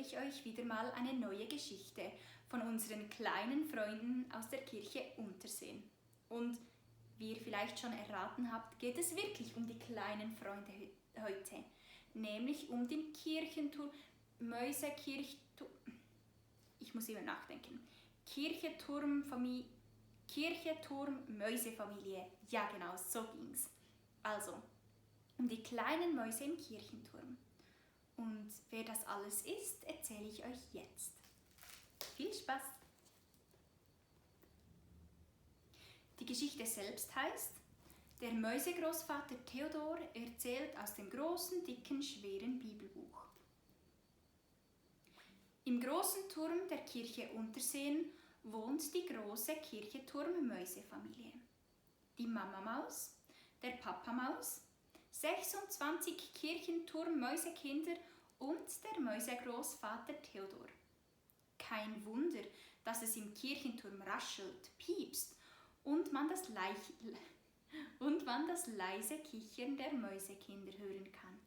ich euch wieder mal eine neue Geschichte von unseren kleinen Freunden aus der Kirche Unterseen. Und wie ihr vielleicht schon erraten habt, geht es wirklich um die kleinen Freunde heute, nämlich um den Kirchenturm, ich muss immer nachdenken, Kircheturm-Mäusefamilie, ja genau, so ging's. Also, um die kleinen Mäuse im Kirchenturm. Und wer das alles ist, erzähle ich euch jetzt. Viel Spaß! Die Geschichte selbst heißt: Der Mäusegroßvater Theodor erzählt aus dem großen, dicken, schweren Bibelbuch. Im großen Turm der Kirche Unterseen wohnt die große Kircheturm-Mäusefamilie. Die Mama-Maus, der Papa-Maus, 26 Kirchenturm-Mäusekinder und der Mäusegroßvater Theodor. Kein Wunder, dass es im Kirchenturm raschelt, piepst und man das leise Kichern der Mäusekinder hören kann.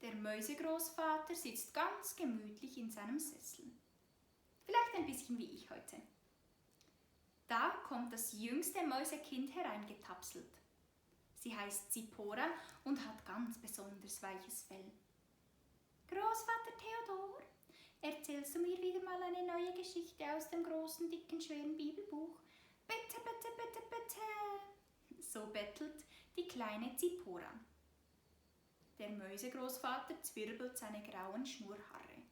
Der Mäusegroßvater sitzt ganz gemütlich in seinem Sessel. Vielleicht ein bisschen wie ich heute. Da kommt das jüngste Mäusekind hereingetapselt. Sie heißt Zipora und hat ganz besonders weiches Fell. Großvater Theodor, erzählst du mir wieder mal eine neue Geschichte aus dem großen, dicken, schweren Bibelbuch? Bitte, bitte, bitte, bitte. So bettelt die kleine Zipora. Der Mäusegroßvater zwirbelt seine grauen Schnurrhaare.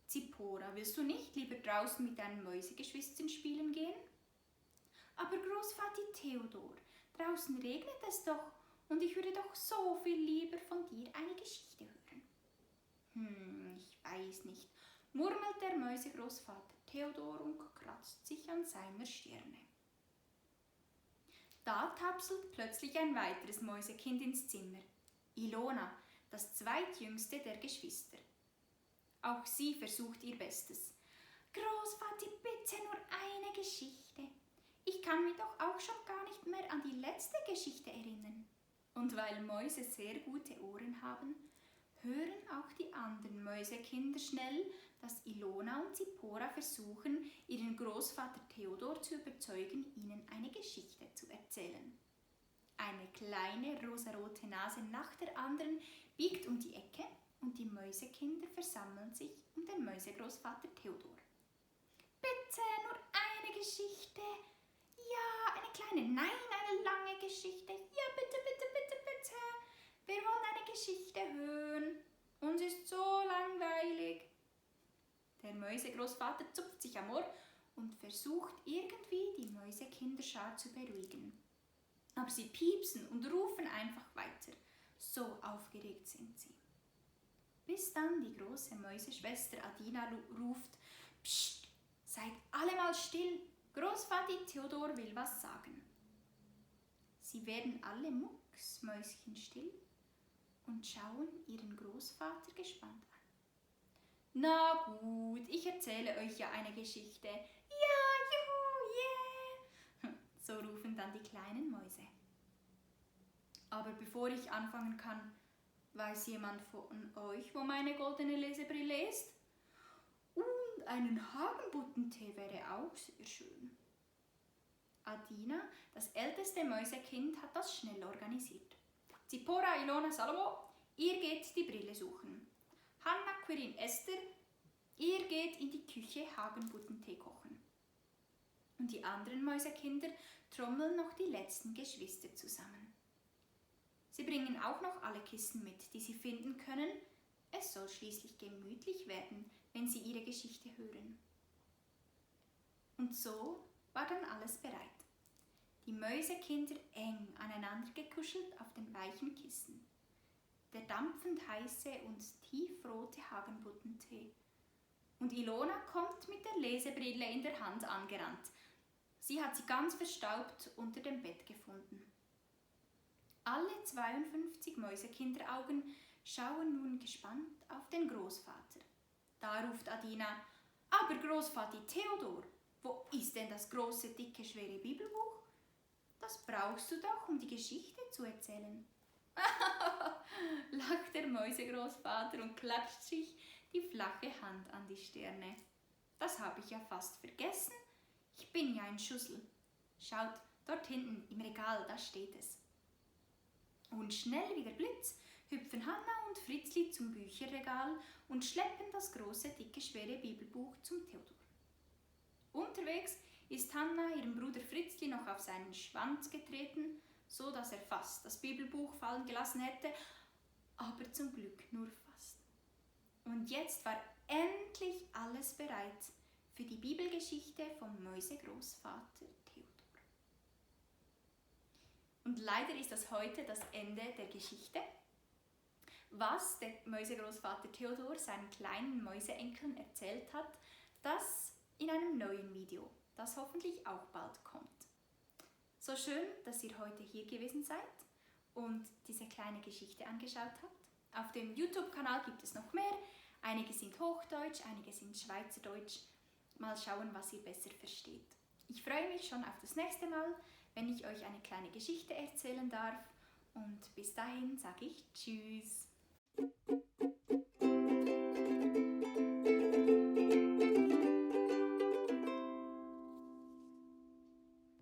Zipora, willst du nicht lieber draußen mit deinen Mäusegeschwistern spielen gehen? Aber Großvater Theodor, draußen regnet es doch und ich würde doch so viel lieber von dir eine Geschichte hören. Ich weiß nicht, murmelt der Mäusegroßvater Theodor und kratzt sich an seiner Stirne. Da tapselt plötzlich ein weiteres Mäusekind ins Zimmer. Ilona, das zweitjüngste der Geschwister. Auch sie versucht ihr Bestes. Großvater, bitte nur eine Geschichte. Ich kann mich doch auch schon gar nicht mehr an die letzte Geschichte erinnern. Und weil Mäuse sehr gute Ohren haben, hören auch die anderen Mäusekinder schnell, dass Ilona und Zipora versuchen, ihren Großvater Theodor zu überzeugen, ihnen eine Geschichte zu erzählen. Eine kleine rosarote Nase nach der anderen biegt um die Ecke und die Mäusekinder versammeln sich um den Mäusegroßvater Theodor. Bitte nur eine Geschichte. Ja, eine kleine, nein, eine lange Geschichte. Ja, bitte, bitte, bitte, bitte. Wir wollen eine Geschichte hören. Uns ist so langweilig. Der Mäusegroßvater zupft sich am Ohr und versucht irgendwie die Mäusekinderschar zu beruhigen. Aber sie piepsen und rufen einfach weiter. So aufgeregt sind sie. Bis dann die große Mäuseschwester Adina ruft: Psst, seid alle mal still. Großvater Theodor will was sagen. Sie werden alle mucksmäuschenstill und schauen ihren Großvater gespannt an. Na gut, ich erzähle euch ja eine Geschichte. Ja, juhu, yeah. So rufen dann die kleinen Mäuse. Aber bevor ich anfangen kann, weiß jemand von euch, wo meine goldene Lesebrille ist? Und einen Hagebuttentee wäre auch sehr schön. Adina, das älteste Mäusekind, hat das schnell organisiert. Zipora, Ilona, Salomo, ihr geht die Brille suchen. Hanna, Quirin, Esther, ihr geht in die Küche Hagebuttentee kochen. Und die anderen Mäusekinder trommeln noch die letzten Geschwister zusammen. Sie bringen auch noch alle Kissen mit, die sie finden können. Es soll schließlich gemütlich werden, wenn sie ihre Geschichte hören. Und so war dann alles bereit. Die Mäusekinder eng aneinander gekuschelt auf den weichen Kissen. Der dampfend heiße und tiefrote Hagebuttentee. Und Ilona kommt mit der Lesebrille in der Hand angerannt. Sie hat sie ganz verstaubt unter dem Bett gefunden. Alle 52 Mäusekinderaugen schauen nun gespannt auf den Großvater. Da ruft Adina: Aber Großvater Theodor, wo ist denn das große, dicke, schwere Bibelbuch? Das brauchst du doch, um die Geschichte zu erzählen. lacht der Mäusegroßvater und klatscht sich die flache Hand an die Stirne. Das habe ich ja fast vergessen. Ich bin ja ein Schussel. Schaut, dort hinten im Regal, da steht es. Und schnell wie der Blitz hüpfen Hanna und Fritzli zum Bücherregal und schleppen das große, dicke, schwere Bibelbuch zum Theodor. Unterwegs ist Hanna ihrem Bruder Fritzli noch auf seinen Schwanz getreten, so dass er fast das Bibelbuch fallen gelassen hätte, aber zum Glück nur fast. Und jetzt war endlich alles bereit für die Bibelgeschichte vom Mäusegroßvater Theodor. Und leider ist das heute das Ende der Geschichte. Was der Mäusegroßvater Theodor seinen kleinen Mäuseenkeln erzählt hat, das in einem neuen Video, das hoffentlich auch bald kommt. So schön, dass ihr heute hier gewesen seid und diese kleine Geschichte angeschaut habt. Auf dem YouTube-Kanal gibt es noch mehr. Einige sind Hochdeutsch, einige sind Schweizerdeutsch. Mal schauen, was ihr besser versteht. Ich freue mich schon auf das nächste Mal, wenn ich euch eine kleine Geschichte erzählen darf. Und bis dahin sage ich Tschüss.